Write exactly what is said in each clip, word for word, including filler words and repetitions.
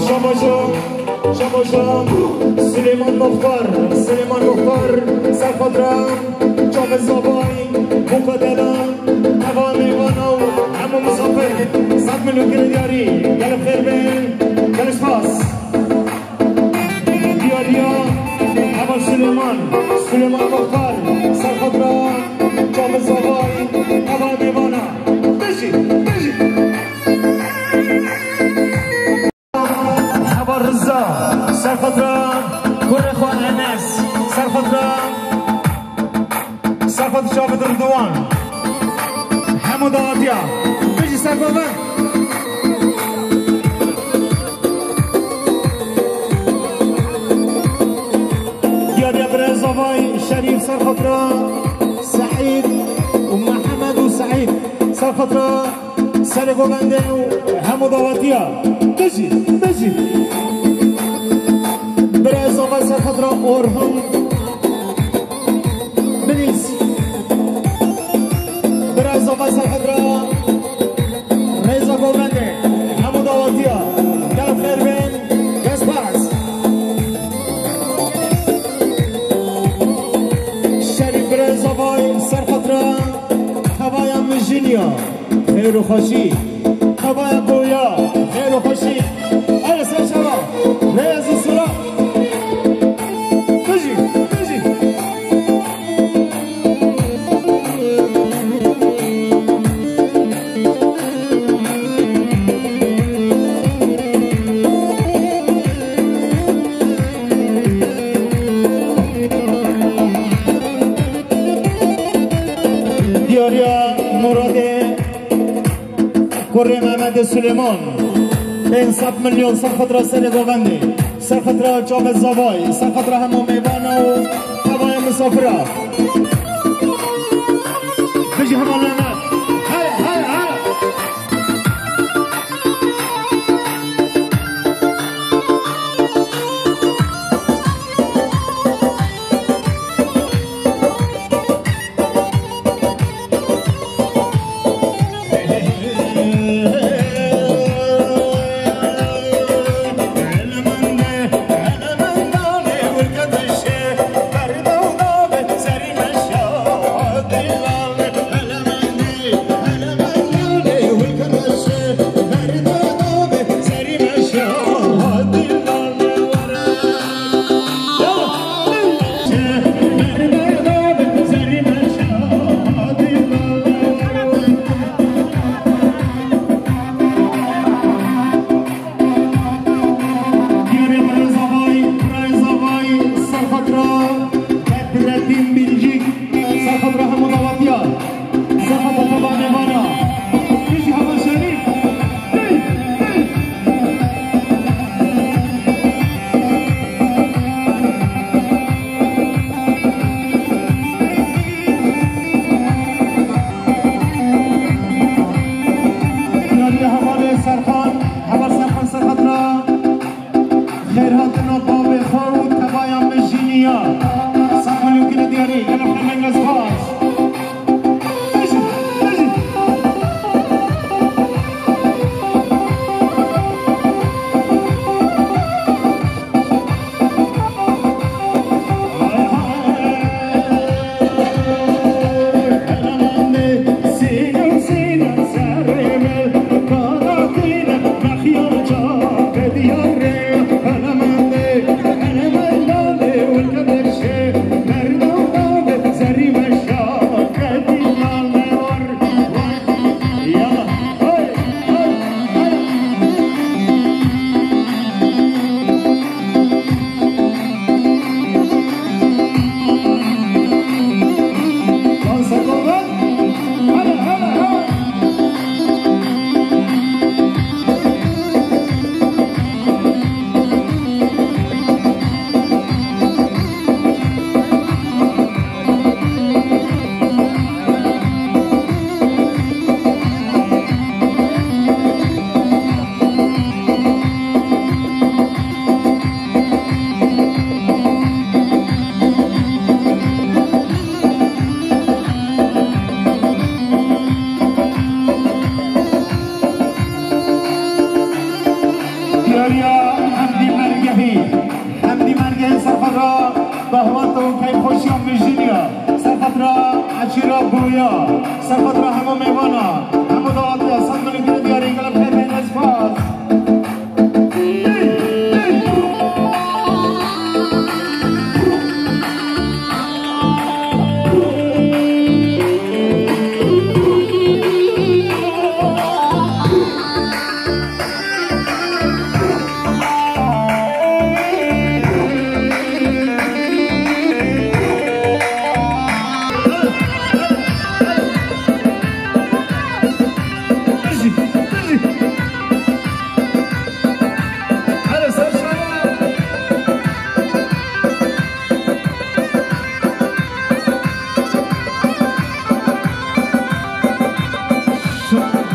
Şabaşa, Şabaşa, Süleyman Muxtar, Süleyman Muxtar, Serfatra, Çavez Zavay, Muka Delal, Eva Meyvana, hemû misafir, sed milyon kiri diyarî, gelek xêr bin, gelek spas. Diyariya, Eva Süleyman, Süleyman Muxtar, Serfatra, Çavez Zavay, Eva Meyvana, bijî, bijî. Heva Riza, Serfatra, kurê xwe Enes, Serfatra, Serfat Çavit Ridwan. Hemû dawatiya. Bijî Serfat. Diyariya birêz Zavay, Şerîf Serfatra, Seîd û Mihemed û Seîd Serfatra. Serê govendê û hemû dawetiya. Bijî, bijî. Birêz Zavay Serfatra Orhan Bilîz. Birêz Zavay Serfatra rêza govendê. Hemû dawetiya. Gel xêr bên. Kes pas. Şerîf birêz Zavay Serfatra. Hevaya mijiniya. Xêr û xweşî. Xebaya boya. Xêr û xweşî. Erê ser şeva. Rêz û silav. Bijî, bijî. Diyariya Muradê. Kurê Mehmedê Sulêman. Pênc sed milyon ser xetra serê govendê. Ser xetra çavê zavayî. Ser xetra hemû mêvana û hevayê misafira. Bijî hevalê me. Hey, hey, hey. Ya Hemdî Mergehî, Hemdî Mergehî serfetra daxwat û keyfxweşiya mijîn ya, serfetra eşîra Goya, serfetra hemû mêvana, hemû dawatiya, sed milî gulê diyarî, gelek xêr bêne, spas.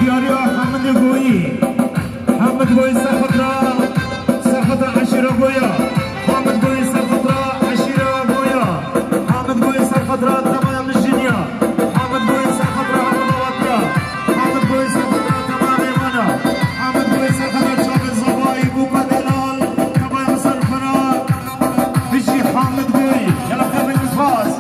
Diyariya Hamidê Goyî. Hamid Goyî serfetra, serfetra eşîra Goya. Hamid Goyî serfetra eşîra Goya. Hamid Goyî serfetra temaya mijîniya. Hamid Goyî serfetra hemû dawatiya. Hamid Goyî serfetra temaya mêvana. Hamid Goyî serfetra çavê zavayî bûka delal. Temaya serfera. Dijî Hamid Goyî. Yala xêr bêne, spas.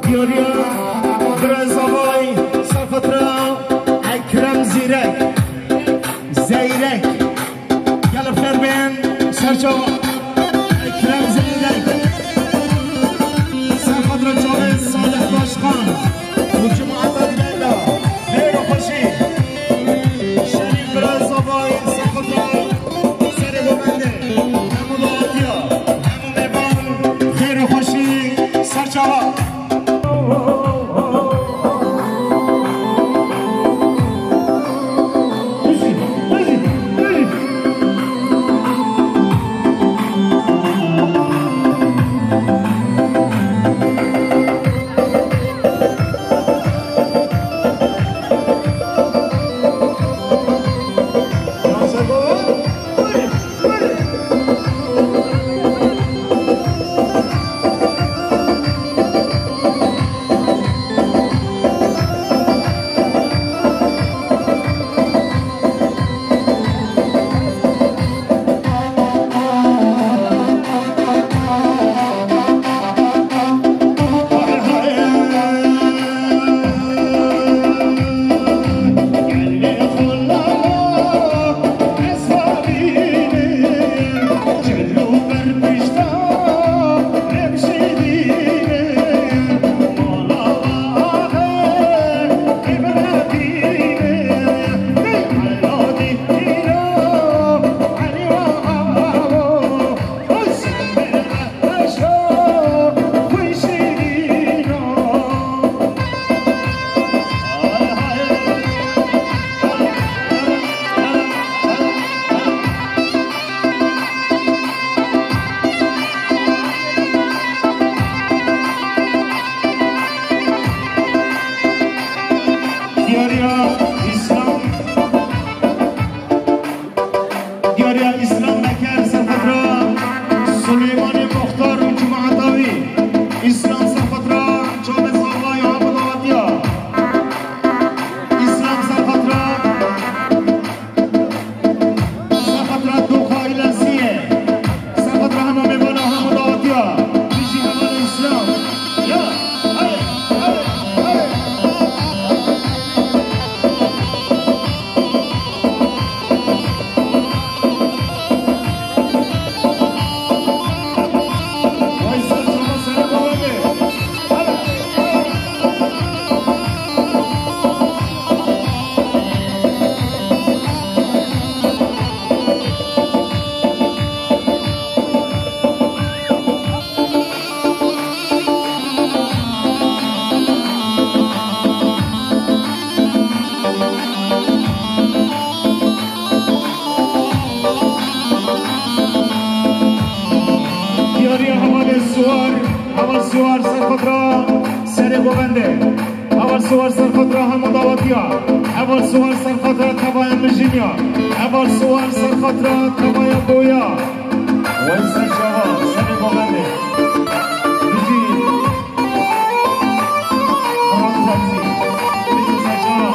Diyariya Birazavay, Safatra Ekrem Zîrek, Zeyrek. Gelek xêr bên, serçava Ekrem Zeyrek. Safatra çavê Salih Başkan. Û cemaeta digel de xêr û xweşî. Şerîf Birazavay, Safatra Serê Govendê. Hemû dawatiya, hemû mêvan, xêr û xweşî, serçava. Ser xatra Serê Govendê. Heval Siwar ser xatra hema dawetiya. Heval Siwar ser xatra tevaya Mijiniya. Heval Siwar ser xatra tevaya Boya. Wey ser çava Serê Govendê. Bijî. Xirab tevzî. Bijî ser çava.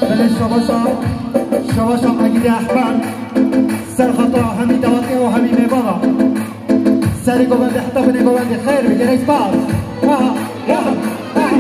Belê şevaşa, şevaşa Agirê Ehmed, ser xata hemî dawetê û hemî mêvana. Serê govendê heta binê govendê xêr be, gelek spas. Aha, aha, hey.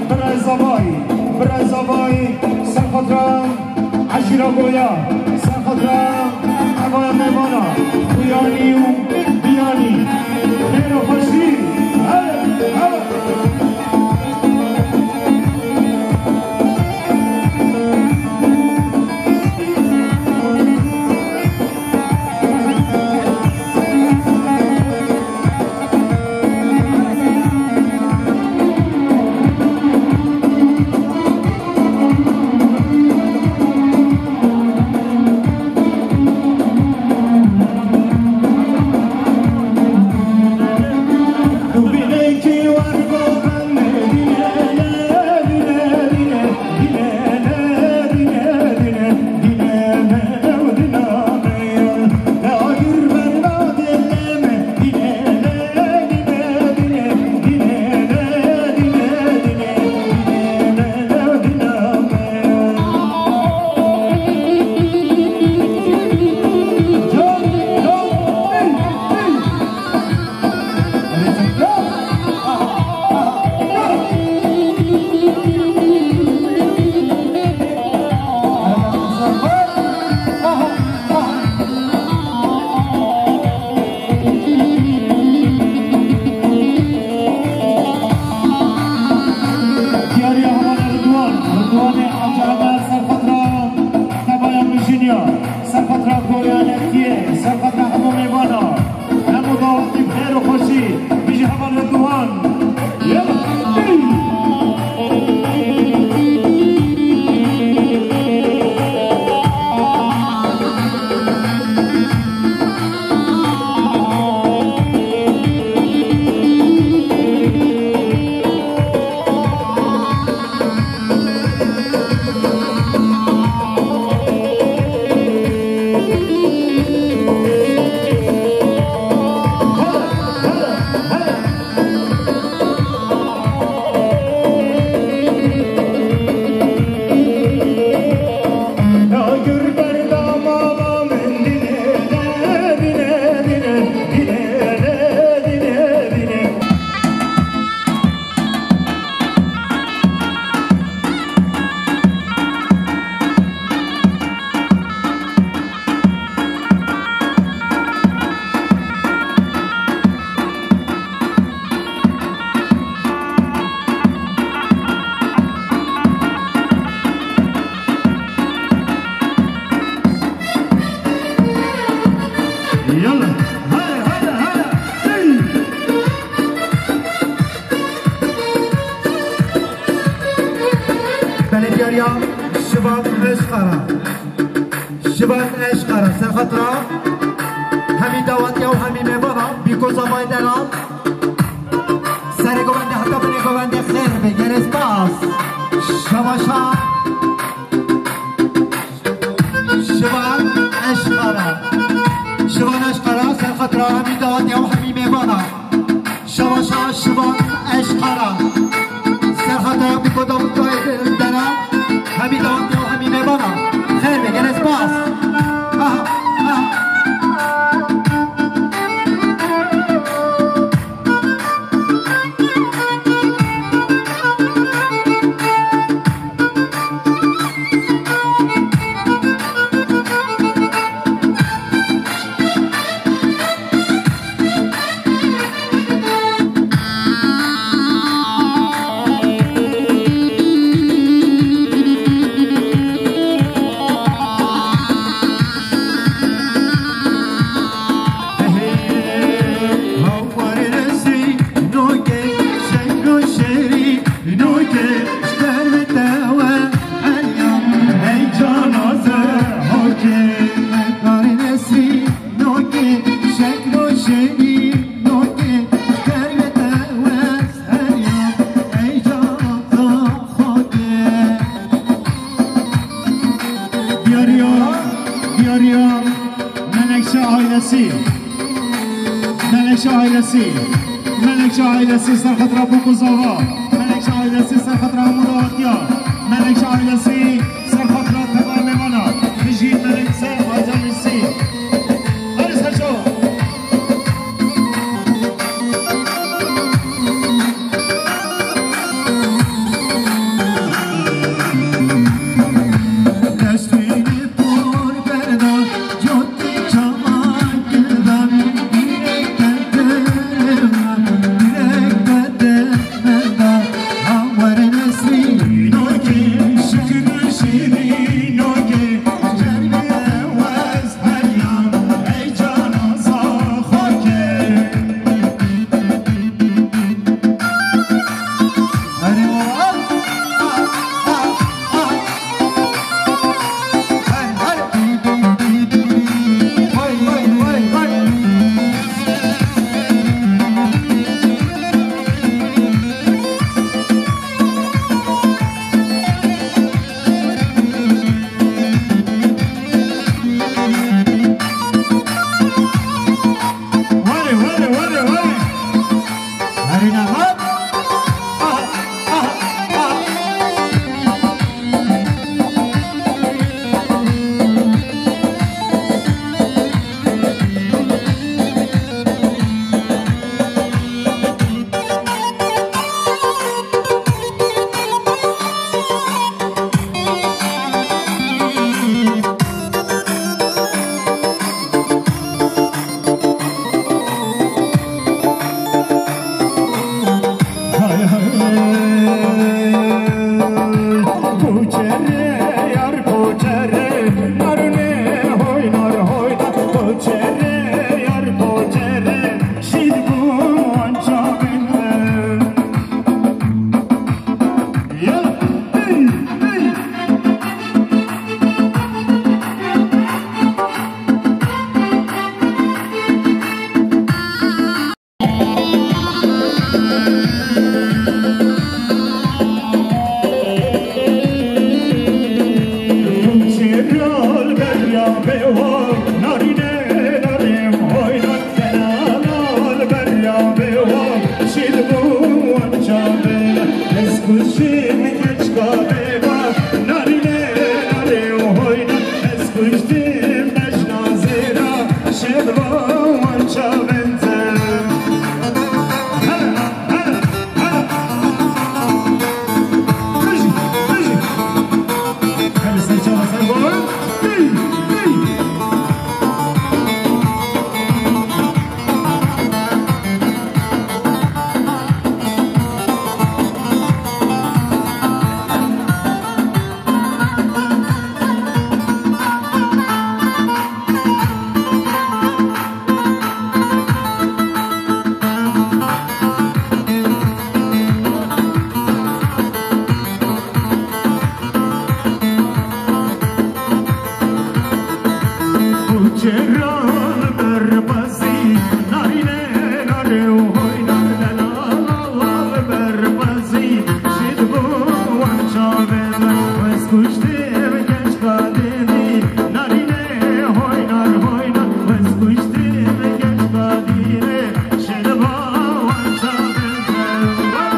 Birezavay, birezavay, ser xatra Eşîra Goya, ser xatra evaya mêvana, Xuyanî û Biyanî. Xêr û xweşî, hele, hele. Ya Şivan Eşqara. Şivan Eşqara. Serxatira hemî dawetiya û hemî mêvana Bîko Zavay Delal. Serê govendê heta binê govendê xêr be. Gelê spas. Şabaşa. Şivan Eşqara. Şivan Eşqara. Serxatira hemî dawetiya û hemî mêvana. Şevaşa Şivan Eşqara. Serxatira Bîko Davutayê Dera. Hemî dawetiya û hemî mêvana. Xêr be, gelê spas. Aha, aha. Diyariya, Diyariya, Menekşe ailesi. Menekşe ailesi. Menekşe ailesi serxatira Bûk û Zava. Menekşe ailesi serxatira Hemû Dawetiya. Menekşe ailesi serxatira teva mêvana. Bijî Menekşe ailesi. Hadi serço. Kuştim genç kadini, narine hoynar hoynar, biz kuştim genç kadini, şerba wanca benzer.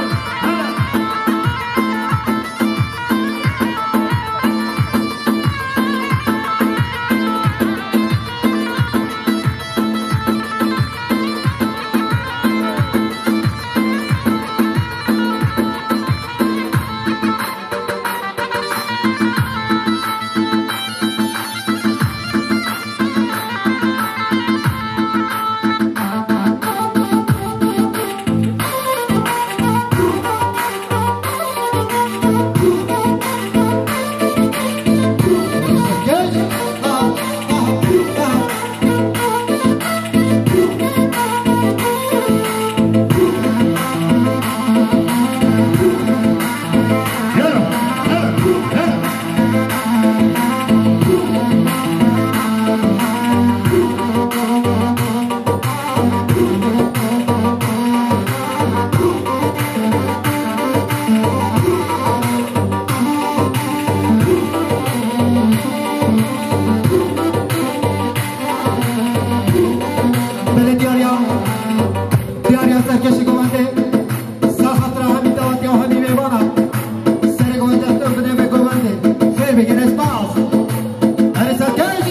Belê diyariya, diyariya serkêşî govendê, ser xatira hemî dawetiya û hemî mêvana. Serê govendê, binê vê govendê. Xêr bigere, spas. Erê serkêş.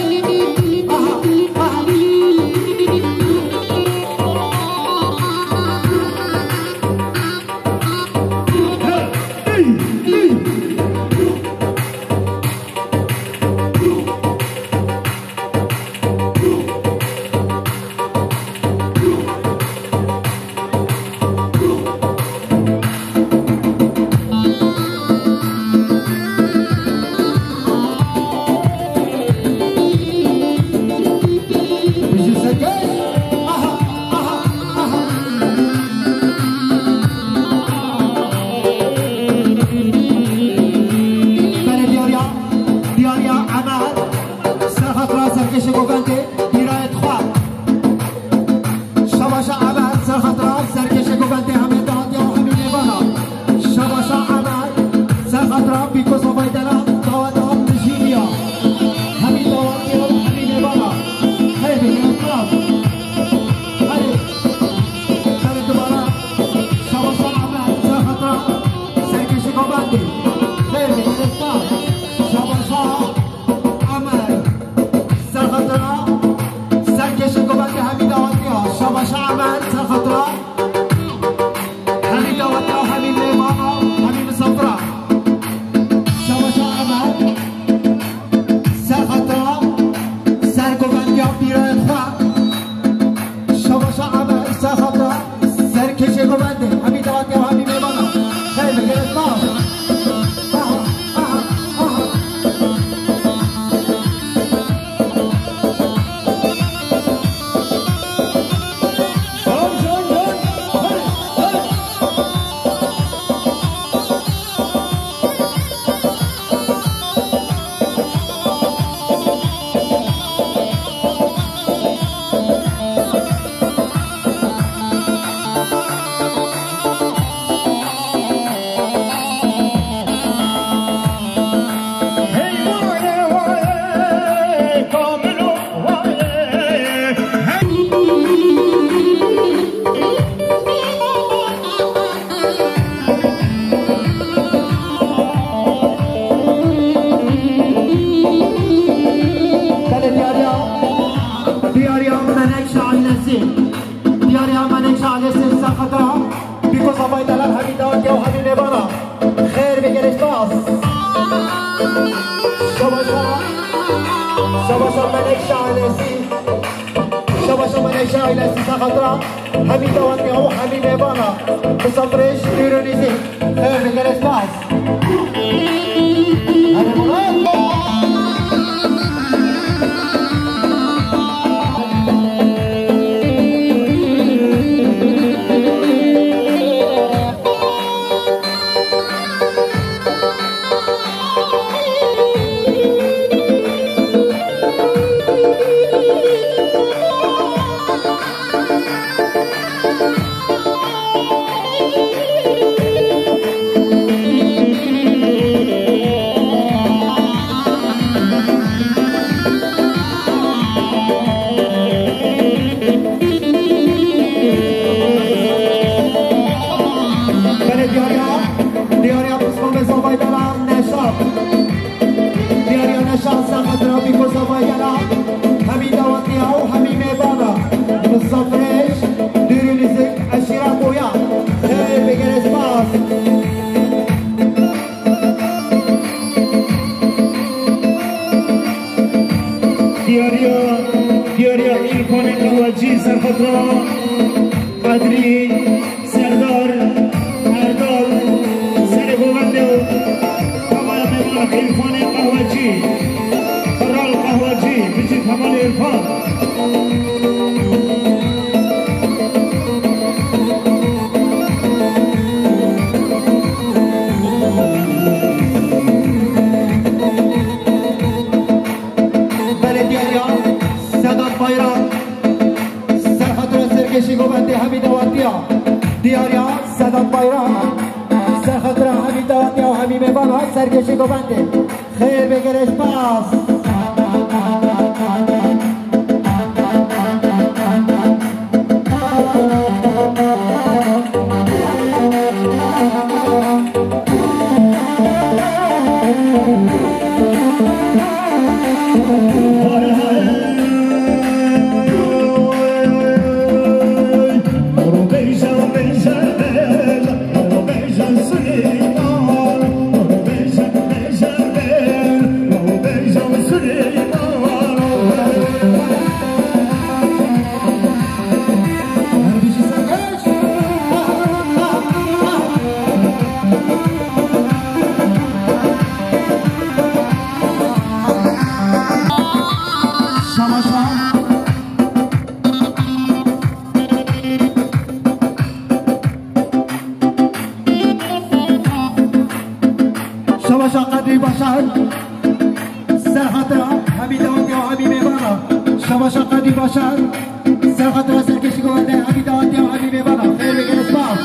Aha, aha. Belê diyariya, diyariya Emel, ser xatira serkêşê govendê, bîrayet xwe. Şabaşa Emel, ser xatira serkêşê govendê, hemî dawetiya û hemî mêvana. Şabaşa Emel, ser xatira Bîko Savay Delal, daweta mijîniya. Hemî dawetiya û hemî mêvana. Hey, bigere spas. Hey. Belê dubare. Şabaşa Emel, ser xatira serkêşê govendê. Hey, bigere spas. Şabaşa Emel, ser xatira serkêşê govendê, hemî dawetiya. Şabaşa Emel, ser xatira hemî dawetiya, hemî mêvana, hemî misafira. Şabaşa Emel, ser xatira, ser govendiya bîrayet xwe. Şabaşa Emel, ser xatira, serkêşê govendê, hemî dawetiya, hemî mêvana. Hey, bigere spas. Aha, aha, aha. Belê diyariya, diyariya Menekşe ailesi. Diyariya Menekşe ailesi, ser xatira Bîko Savay Delal, hemî dawetiya û hemî mêvana. Xêr bigere, spas. Şabaşa, şabaşa Menekşe ailesi. Şabaşa Menekşe ailesi, ser xatira hemî dawetiya û hemî mêvana. Misafirê ji dûr û nêzîk. Xêr bigere, spas. Zavayê Dana Neşat. Diyariya Neşat ser xatira Bîko Zavayê Dana. Hemî dawetiya û hemî mêvana. Mistafirêj, dûr û nêzîk, eşîra Boya. Xêr bigere spas. Diyariya, diyariya Îrfanê Qehwecî ser xatira Qedrî. Serdar Erdal, serê govendê û hemala mêvana Îrfanê Qehwecî, Kral Qehwecî, bijî hemalê Îrfan. Belediyaya Sedat Bayram. Ser xatira serkêşî govendê hemî dawetiya. Diyariya Sedat Bayram. Ser xatira hemî dawetiya û hemî mêvana serkêşî govendê. Xêr bigere spas. Şabaşa Qedrî Başar. Ser xatira hemî dawetiya û hemî mêvana. Şabaşa Qedrî Başar. Ser xatira serkêşî govendê hemî dawetiya û hemî mêvana. Xêr bigere spas.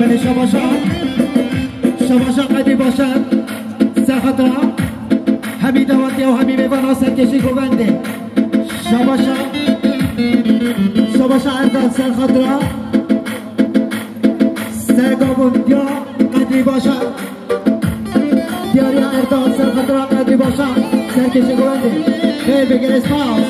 Belê şabaşa, şabaşa Qedî Başar, ser xatira hemî dawetiya û hemî mêvana serkêşî govendê. Şabaşa, şabaşa Erdal ser xatira sergavundiya Qedî Başar. Diyariya Erdal ser xatira Qedrî Başar, serkêşê govendê. Xêr bigere spas.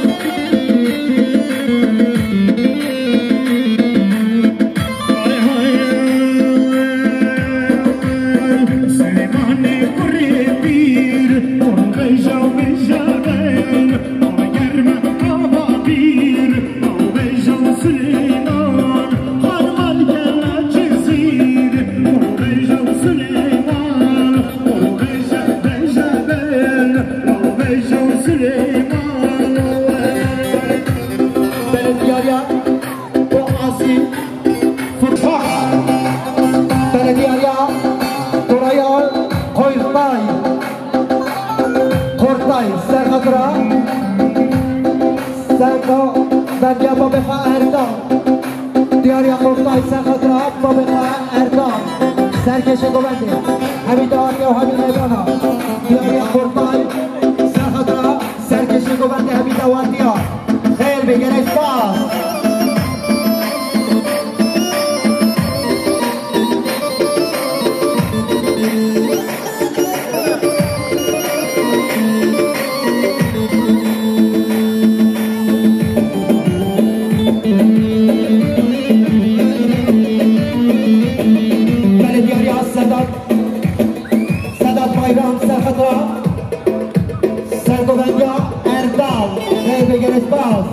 Süleymanê kurê pîr, Kurbeja Beja Bey, Germe Ava Pîr, Kurbeja Süleyman, Karmal Gela Cizîr, Kurbeja Süleyman. Belediyariya Boğazî, Fırfak, Belediyariya Torayal, Koyurtay, Kortay, Serxatira, Serka, Belediya Babexa Erdal. Diyariya Qortay ser xatira Babê xwe Erdal. Serkêşê govendê. Hemî dawetiya û hemî mêvana. Diyariya Qortay ser xatira serkêşê govendê hemî dawetiya. Xêr bê, gelek spas. Belediyariya Sedat, Sedat Bayram, Serxeta, Sergovendiya Erdal, xêr bê, gelek spas.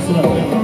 Bravo.